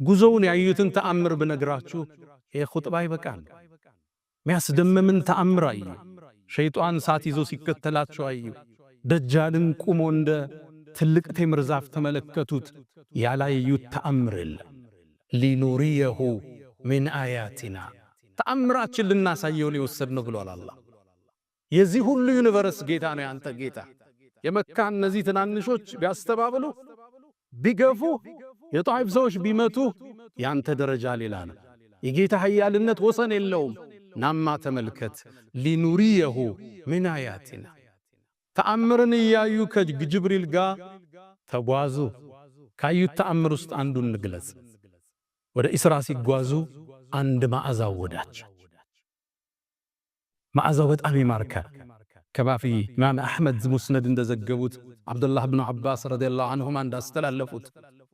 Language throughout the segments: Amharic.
ጉዞውን ያዩትን ተአምር ብነግራችሁ ይህ ኹጥባ ይበቃል። ሚያስደምምን ተአምር አዩ። ሸይጣን እሳት ይዞ ሲከተላቸው አዩ። ደጃልን ቁሞ እንደ ትልቅ ቴምር ዛፍ ተመለከቱት። ያላዩት ተአምር የለም። لنريه من آياتنا ተአምራችን ልናሳየውን የወሰድነው ብሏል አላህ። የዚህ ሁሉ universe ጌታ ነው ያንተ ጌታ። የመካ እነዚህ ትናንሾች ቢያስተባብሉ፣ ቢገፉ፣ የጣይፍ ሰዎች ቢመቱ ያንተ ደረጃ ሌላ ነው። የጌታ ኃያልነት ወሰን የለውም። ናማ ተመልከት። لنريه من آياتنا ተአምርን እያዩ ከጅብሪል ጋር ተጓዙ። ካዩት ተአምር ውስጥ አንዱን እንግለጽ። ወደ ኢስራ ሲጓዙ አንድ መዓዛ ወዳቸው። መዓዛው በጣም ይማርካል። كما في ኢማም አሕመድ ሙስነድ እንደዘገቡት፣ ዓብዱላህ ብኑ ዓባስ رضي الله عنهما እንዳስተላለፉት፣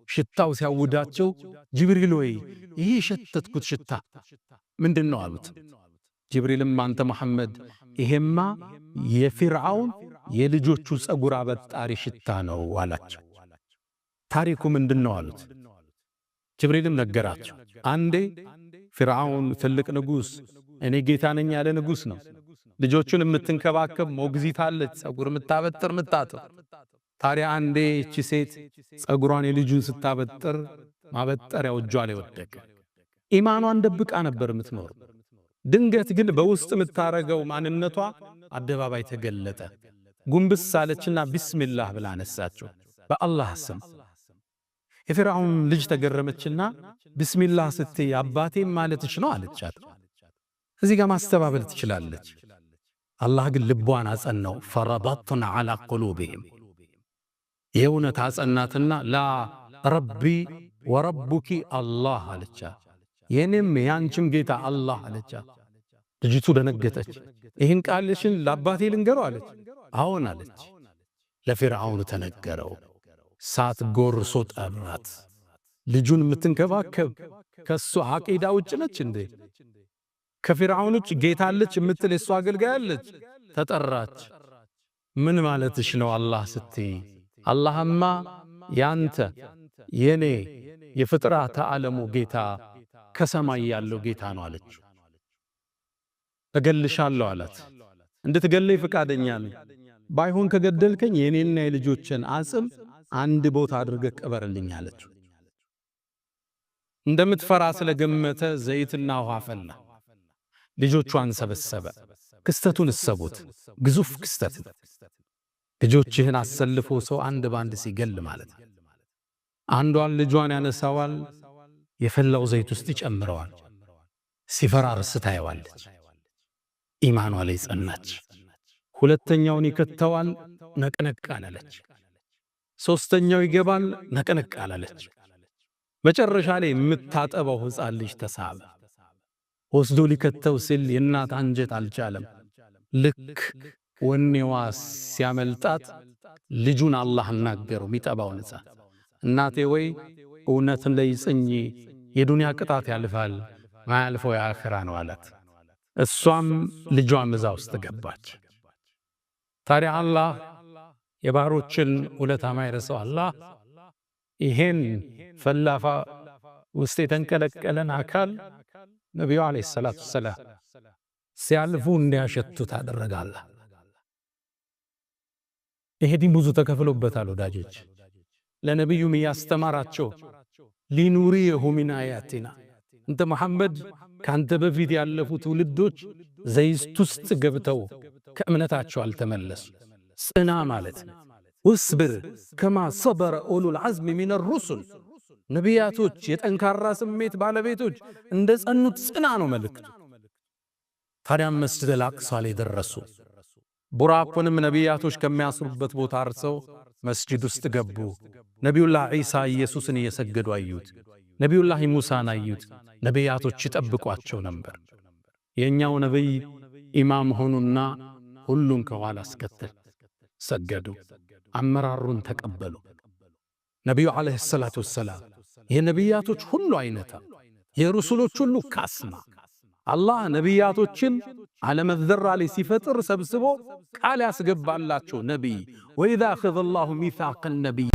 ሽታው ሲያውዳቸው ጅብሪል ወይ ይህ የሸተትኩት ሽታ ምንድን ነው አሉት። ጅብሪልም አንተ መሐመድ ይሄማ የፊርዓውን የልጆቹ ጸጉር አበጣሪ ሽታ ነው አላቸው። ታሪኩ ምንድን ነው አሉት። ጅብሪልም ነገራቸው። አንዴ ፊርዓውን ትልቅ ንጉሥ፣ እኔ ጌታ ነኝ ያለ ንጉሥ ነው። ልጆቹን የምትንከባከብ ሞግዚት አለች፣ ጸጉር የምታበጥር፣ የምታጥብ። ታዲያ አንዴ እቺ ሴት ጸጉሯን የልጁን ስታበጥር ማበጠሪያው እጇ ላይ ወደቀ። ኢማኗን ደብቃ ነበር የምትኖር። ድንገት ግን በውስጥ የምታረገው ማንነቷ አደባባይ ተገለጠ። ጉንብስ አለችና ቢስሚላህ ብላ አነሳችው፣ በአላህ ስም። የፊርዓውን ልጅ ተገረመችና ቢስሚላህ ስትይ አባቴም ማለትሽ ነው አለቻት። እዚህ ጋር ማስተባበል ትችላለች። አላህ ግን ልቧን አጸናው። فربطنا على قلوبهم የእውነት አጸናትና لا ربي وربك الله አለቻት። የኔም የአንቺም ጌታ አላህ አለቻት። ልጅቱ ደነገጠች። ይህን ቃልሽን ለአባቴ ልንገረው አለች። አዎን አለች። ለፊርዓውን ተነገረው። ሳት ጎርሶ ጠራት። ልጁን የምትንከባከብ ከሱ አቂዳ ውጭ ነች እንዴ? ከፊርዓውን ውጭ ጌታ አለች የምትል የሱ አገልጋይ አለች። ተጠራች። ምን ማለትሽ ነው አላህ ስትይ? አላህማ ያንተ የኔ የፍጥረተ ዓለሙ ጌታ፣ ከሰማይ ያለው ጌታ ነው አለችው። እገልሻለሁ አላት። እንድትገለኝ ፈቃደኛ ነኝ። ባይሆን ከገደልከኝ የኔና የልጆችን አጽም አንድ ቦታ አድርገህ ቅበርልኝ አለችው። እንደምትፈራ ስለገመተ ዘይትና ውሃ ፈላ። ልጆቿን ሰበሰበ። ክስተቱን እሰቡት። ግዙፍ ክስተት ነው። ልጆችህን አሰልፎ ሰው አንድ ባንድ ሲገል ማለት ነው። አንዷን ልጇን ያነሳዋል፣ የፈላው ዘይት ውስጥ ይጨምረዋል። ሲፈራርስ ታየዋለች። ኢማኗ ላይ ጸናች። ሁለተኛውን ይከተዋል፣ ነቅነቅ አላለች። ሶስተኛው ይገባል፣ ነቅነቅ አላለች። መጨረሻ ላይ የምታጠባው ሕፃን ልጅ ተሳበ። ወስዶ ሊከተው ሲል የእናት አንጀት አልቻለም። ልክ ወኔዋ ሲያመልጣት ልጁን አላህ አናገረው፣ የሚጠባውን ሕፃን። እናቴ ወይ እውነትን ላይ ጽኚ፣ የዱንያ ቅጣት ያልፋል፣ ማያልፈው የአኺራ ነው አላት። እሷም ልጇም እዛ ውስጥ ገባች። ታዲያ አላህ የባሮችን ውለታ ማይረሳው አላህ ይሄን ፈላፋ ውስጥ የተንቀለቀለን አካል ነቢዩ عليه الصلاة والسلام ሲያልፉ እንዲያሸቱት አደረጋለ። ይሄ ዲን ብዙ ተከፍሎበታል ወዳጆች። ለነቢዩም እያስተማራቸው لنريه من آياتنا፣ እንተ መሐመድ ካንተ በፊት ያለፉ ትውልዶች ዘይት ውስጥ ገብተው ከእምነታቸው አልተመለሱ። ጽና ማለት واصبر كما صبر أولو العزم من الرسل፣ ነቢያቶች የጠንካራ ስሜት ባለቤቶች እንደ ጸኑት ጽና ነው መልእክቱ። ታዲያም መስጅድ አልአቅሳ ላይ ደረሱ። ቡራኩንም ነቢያቶች ከሚያስሩበት ቦታ አርሰው መስጂድ ውስጥ ገቡ። ነቢዩላህ ዒሳ ኢየሱስን እየሰገዱ አዩት። ነቢዩላህ ሙሳን አዩት። ነቢያቶች ይጠብቋቸው ነበር። የእኛው ነቢይ ኢማም ሆኑና ሁሉን ከኋላ አስከተል ሰገዱ። አመራሩን ተቀበሉ። ነቢዩ عليه الصلاة والسلام የነቢያቶች ሁሉ አይነታ፣ የሩሱሎች ሁሉ ካስማ፣ አላህ ነቢያቶችን ዓለመ ዘራ ላይ ሲፈጥር ሰብስቦ ቃል ያስገባላቸው ነቢይ وإذ أخذ الله ميثاق النبي